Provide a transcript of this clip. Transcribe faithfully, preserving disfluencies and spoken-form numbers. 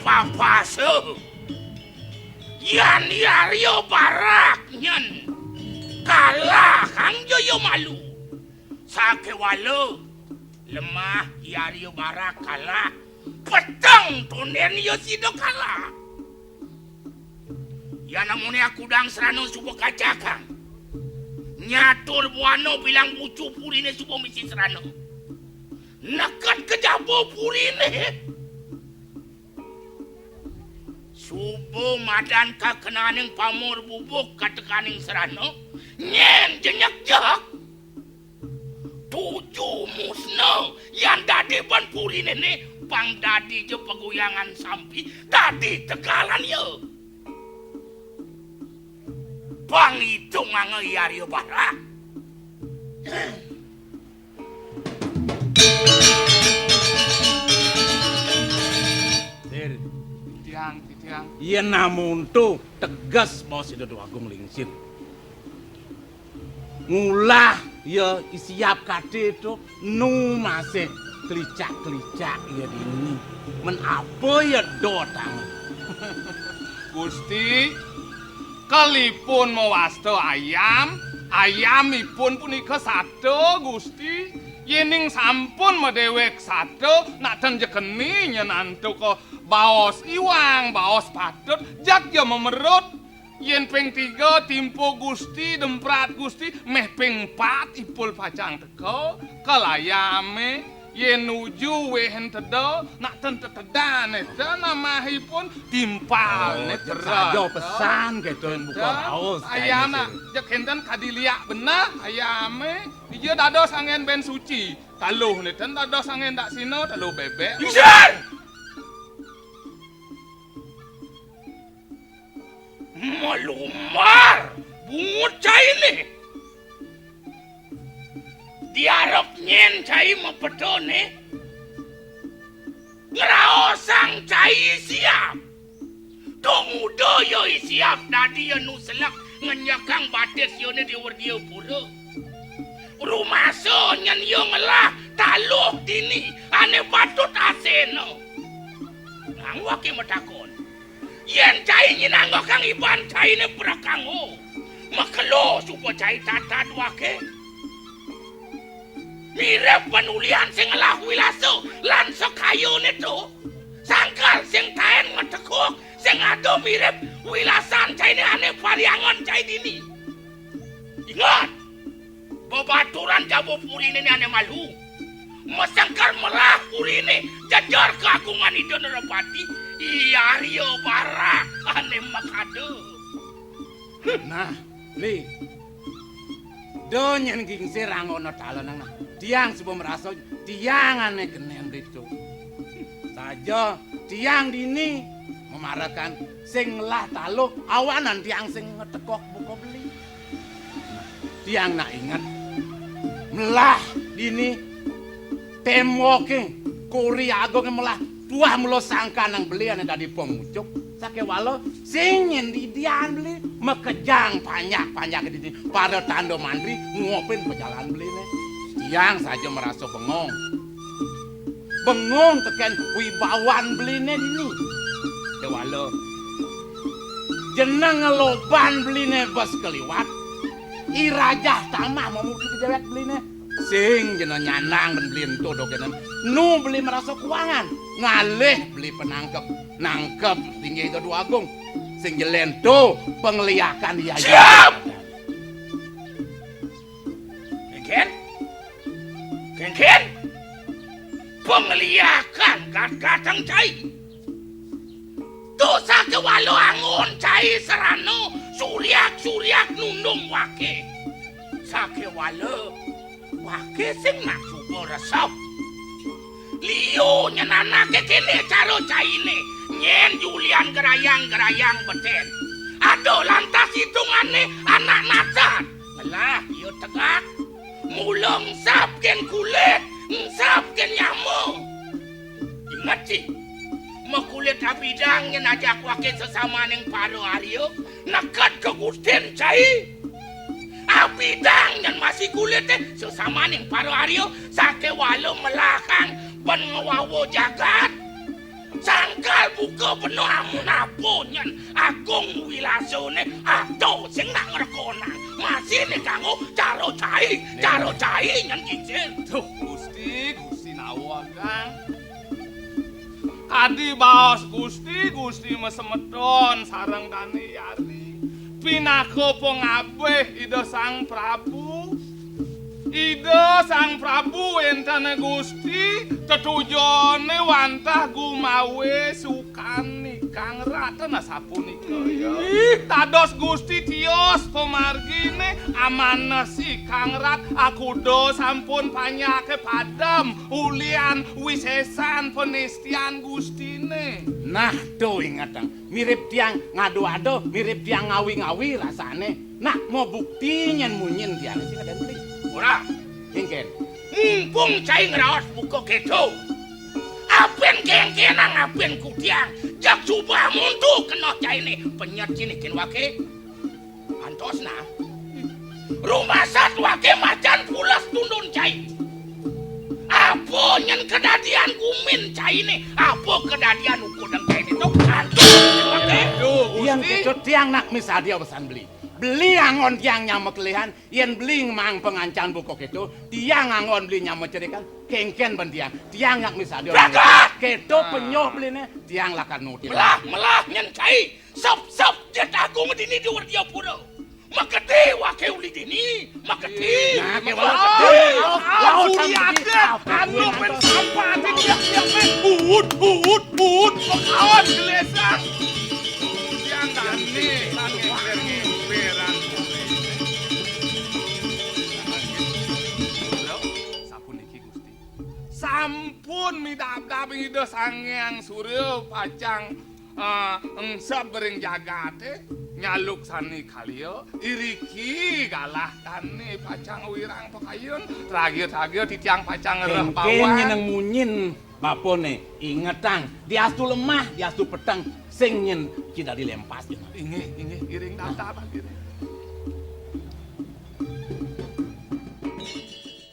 Papasa. Yan Arya Barak nyen kalahang Jaya Malu. Sakéwala lemah Arya Barak kalah. Peteng tondén ya sida kalah. Yan amoné akudang srana suba kacakang. Nyatur buana bilang bucu puriné suba misi srana. Neked ka jaba puriné. Suba madan kakenaning pamor bubuk katekaning srana, nyén jenyek jek. Tuju musna yan dadi ban puriné né, pang dadi ja paguyangan sampi, dadi tegalan ya. Pang itung angga Arya Barak. Sir, tiang, tiang. Yén amonto teges bos Ida Déwa Agung Lingsir. Ngulah ya isiap kate to nu masih klicak-klicak ya dini. Men apa ya dotang? Gusti, kalipun mawasta ayam, ayamipun punika sata, Gusti. Yéning sampun madéwék sata, nak ten ja keni nyen antuk baos iwang, baos patut, jak ya mamerut. Yén ping tiga timpuh Gusti, demprat Gusti, méh ping empat ipul pacang teka, kal ayamé, yén nuju wéh ento da, nak ten tetedan éta namahipun timpalné. Oh, tera saja pesan kéto buka raos, ayam nak, jeg kénten kadi liak beneh ayamé, dija dados anggén bén suci, taluh né ten dados anggén daksina, taluh bébék. Lingsir! Malumbar bungut cainé. Diarep nyén cai mapetané. Ngraosang cai siap. Dong uda ya siap dadi ya nu selek ngenyekang batis yané di Werdia Pura. Rumasa nyén ya ngelah taluh dini ané patut aséna. Nang waké matakon. Yén cai nyinanggokang iban cainé prekanggo, makelo suba cai tatad waké. Mirib panulian sing ngelah wilasa lan sekayané to. Sangkal sing taén ngetekuk, sing ada mirib wilasan cainé ané pariangan cai dini. Inget, bebaturan jaba puriné ané malu. Masengker melah puriné jejer kagungan Ida Nerapati, I Arya Barak ané makada. Nah, Beli. Da nyén gingsir anggona talenang nah. Tiang suba marasa tiang ané kenén Beli to. Saja tiang dini mamarekan sing ngelah taluh awanan tiang sing ngetekuk buka Beli. Tiang nak inget melah dini témboké, kori agungé melah tuah mula sangkanang Beli ané dadi pangucup. Sakéwala sing nyén didian Beli makejang panjak-panjak dini para tanda mantri nguapin pajalan Beliné. Tiang saja marasa bengong. Bengong tekén wibawan Beliné dini. Kéwala. Jeneng loban Beliné bes kaliwat. I Rajah Tamah mamuji déwék Beliné. Sing jena nyandang bén Beli ento dogénan. Nu Beli marasa kuangan. Ngalih Beli panangkep. Nangkep linggih Ida Déwa Agung. Sing jelén to pangliakan iya. Siap! Kénkén? Kénkén? Pangliakan gatgatang cai. To sakéwala anggon cai serana suryak-suryak nundung waké. Sakéwala waké sing nak suba resep. Liu nyén anaké kéné cara cainé, nyén julian gerayang-gerayang betén. Ada lantas itungané anak nacan. Ngelah ia tegak. Mula engsap gén kulit, engsap gén nyama. Inget, Ci, makulit abidang nyén ajak waké sesamaning para arya, neked ka gustin cai. Abidang nyén masih kulité sesamaning para arya, sakéwala melahang bén ngwawa jagat. Sangka Buka bena amun apa nyen agung wilasané ada sing nak ngrekonang. Masih né kanggo cara cai, cara cai nyen kincir. Duh, Gusti, Gusti nawa kang. Kadi baos Gusti, Gusti masemeton sareng dané yari. Pinaka pangabih Ida Sang Prabu. Ida Sang Prabu énten Gusti, tetujoné wantah gumawé sukan Ikang Rat, nah sapunika ya. Dados Gusti tios pamarginé, amanah Ikang Rat akuda sampun panjaké padem ulian wisésan panistian Gustiné. Nah, to ingetang. Mirip tiang ngadu-adu, mirip tiang ngawi-ngawi rasané. Nah, mau bukti nyén munyin tiang sing ada beli. Ora. Kénkén. Mumpung cai ngraos buka kéto. Apin kénkénang apin kutiang. Jak subah muntu kena cainé. Penyet ciné kén waké. Antos nah. Rumasat waké macan pules tundun cai. Apa nyén kedadian gumin cainé? Apa kedadian ukudeng cainé to? Antos waké. Duh, Yén Gusti. Kéto tiang nak misadia pesan beli. Beli anggon tiang nyama kelihan, yén beli ngemang pangancan buka kéto, tiang anggon beli nyama cerikan, kénkén ben tiang. Tiang nak misadia. Bakat! Kéto penyoh beliné, tiang lakar nutin. Melah, melah nyén cai. Sep, sep, Jetagung dini di Werdiapura. Maketi waké uli dini, maketi. Nah, ké waké. Awas, awas, awas, anu men sampah ati tiap-tiap men. Uut, uut, uut, pekawan gelesan. Yang dani, ngeper-ngeperan. Sapuniki Gusti. Sampun midabdab Ida Sang Hyang Surya pacang, eh, engsep ring jagaté, nyaluksani kaliya, iriki galah dané pacang wirang pakayun, tragia-tragia titiang pacang ngreh. Kénkén bawang. Nyén munyin bapané, ingetang, diastu lemah, diastu peteng, sing nyén ci dadi lempas. Inggih, inggih, iring tata, Pak, iring.